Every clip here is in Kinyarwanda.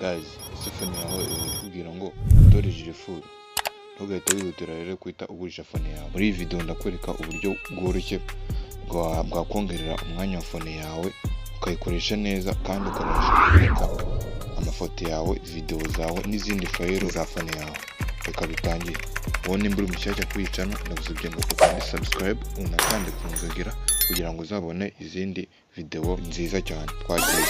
Guys, ese phone yawe ikubwira ngo storage iri full? Ntugahite wihutira rero guhita ugurisha phone yawe. Muri iyi video ndakwereka uburyo bworoshye bwakongerera umwanya wa phone yawe, ukayikoresha neza kandi ukabasha kubika amafoto yawe, video zawe n'izindi file za phone yawe. Reka dutangire. Wowe nimba uri mushyashya kuri iyi channel, ndagusabye ngo ukande subscribe, unakande ku nzogera kugira ngo uzabone izindi video nziza cyane. Twagiye.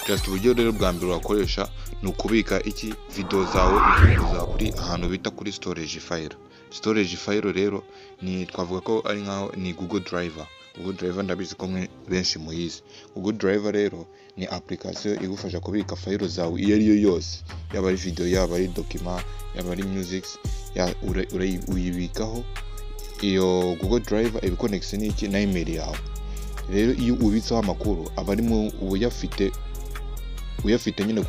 Just uburyo rero bwa mbere wakoresha ni ukubika iki? Video zawe, video zawe kuri ahantu bita kuri storage file. Storage file rero ni twavuga ko ari nkaho ni Google Drive. Google Drive ndabizi ko mwe benshi muyizi. Google Drive rero ni application igufasha kubika file zawe iyo ari yo yose, yaba ari video, yaba ari document, yaba ari music, uyibikaho. Iyo Google Drive iba ikonegise n'iki? Na email yawe. Rero iyo ubitseho amakuru aba arimo, uba uyafite, uyafite nyine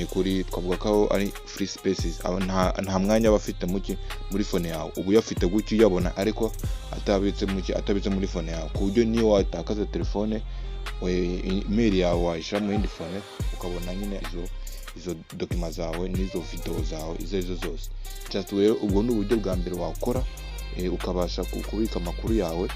kuri twavuga ko ari free spaces, aba nta mwanya aba afite muke muri phone yawe. Uba uyafite gutyo uyabona, ariko atabitse muke, atabitse muri phone yawe, ku buryo niyo watakaza telefone, email yawe wayishyira mu yindi phone, ukabona nyine izo document zawe n'izo video zawe izo arizo zose. Just rero ubwo ni uburyo bwa mbere wakora, ukabasha kubika amakuru yawe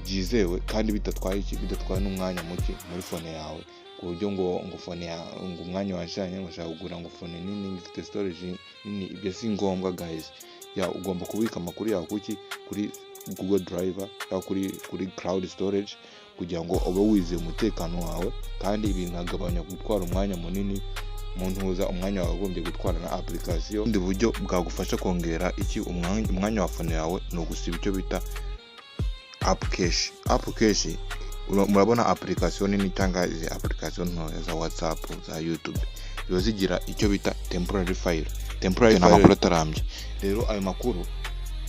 byizewe kandi bidatwaye iki? Bidatwaye n'umwanya muke muri phone yawe, ku buryo ngo phone ya ngo umwanya washanye, ngo ushaka kugura ngo phone nini, ngo ifite storage nini. Ibyo si ngombwa, guys. Ya, ugomba kubika amakuru yawe kuki? Kuri Google Drive cyangwa kuri cloud storage, kugira ngo ube wizeye umutekano wawe, kandi binagabanya gutwara umwanya munini mu ntuza, umwanya wagombye gutwara na application. Ubundi buryo bwagufasha kongera iki? Umwanya wa phone yawe ni ugusiba icyo bita app cache. App cache, murabona application nini cyangwa izi application ntoya za WhatsApp, za YouTube, ziba zigira icyo bita temporary file. Temporary ni amakuru atarambye. Rero ayo makuru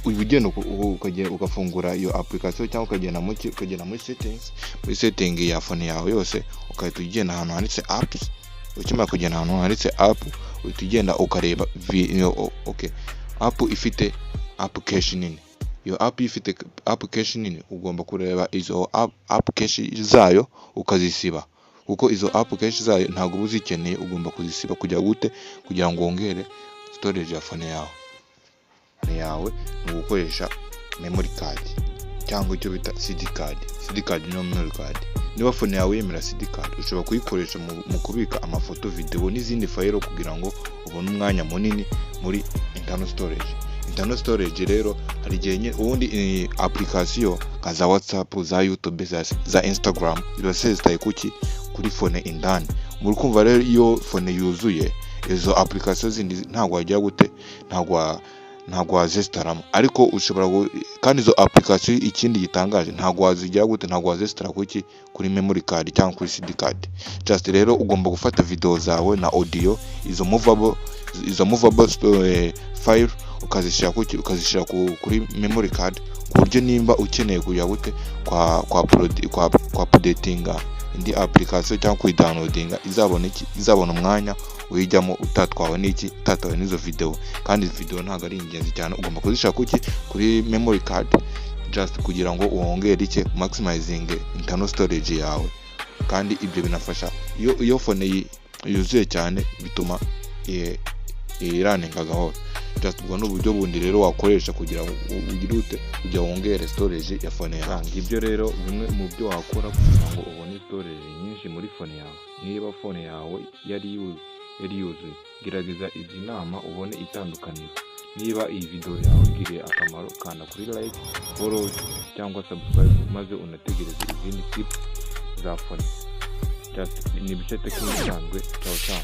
uba ugenda ukagenda ugafungura iyo application, cyangwa ukagenda mu ukagenda muri settings, muri setting ya phone yawe yose, ugahita ugenda ahantu handitse apps. Ukimara kugenda ahantu handitse app, uhita ugenda ukareba okay, app ifite app cache nini. Iyo app ifite app cache nini, ugomba kureba izo app cache zayo ukazisiba, kuko izo app cache zayo ntabwo uba uzikeneye. Ugomba kuzisiba kugira gute? Kugira ngo wongere storage ya phone yawe. Phone yawe ni ugukoresha memory card cyangwa icyo bita SD card. SD card niyo memory card. Niba phone yawe yemera SD card, ushobora kuyikoresha mu kubika amafoto, video n'izindi file, kugira ngo ubone umwanya munini muri internal storage. Internal storage rero hari igihe ubundi application nka za WhatsApp, za YouTube, za Instagram ziba zesitaye kuki? Kuri phone indani. Muri kumva rero, iyo phone yuzuye, izo application zindi ntabwo wagira gute? Ntabwo wazesitaramo. Ariko ushobora kandi izo application, ikindi gitangaje, ntabwo wazigira gute? Ntabwo wazesitara kuki? Kuri memory card cyangwa kuri SD card. Just rero ugomba gufata video zawe na audio, izo movable file, ukazishyira kuki? Ukazishyira kuri memory card, ku buryo nimba ukeneye kujya gute kwa updatinga indi application cyangwa kuyidownloadinga, izabona iki? Izabona umwanya uyijyamo utatwawe n'iki? Utatwawe n'izo video. Kandi video ntabwo ari ingenzi cyane, ugomba kuzishyira kuki? Kuri memory card, just kugira ngo wongere iki? Maximizing internal storage yawe. Kandi ibyo binafasha iyo phone yuzuye cyane, bituma iraninga gahoro. Just ubwo ni uburyo bundi rero wakoresha kugira ngo ugire ute? Kugira wongere storage ya phone yawe. Ngibyo rero bimwe mu byo wakora kugira ngo ubone storage nyinshi muri phone yawe. Niba phone yawe yari yuzuye, gerageza izi nama ubone itandukaniro. Niba iyi video yawe igiriye akamaro, kanda kuri like, follow cyangwa subscribe, maze unategereze izindi tips za phone. Just ni ibice tekinike isanzwe. Ciao ciao.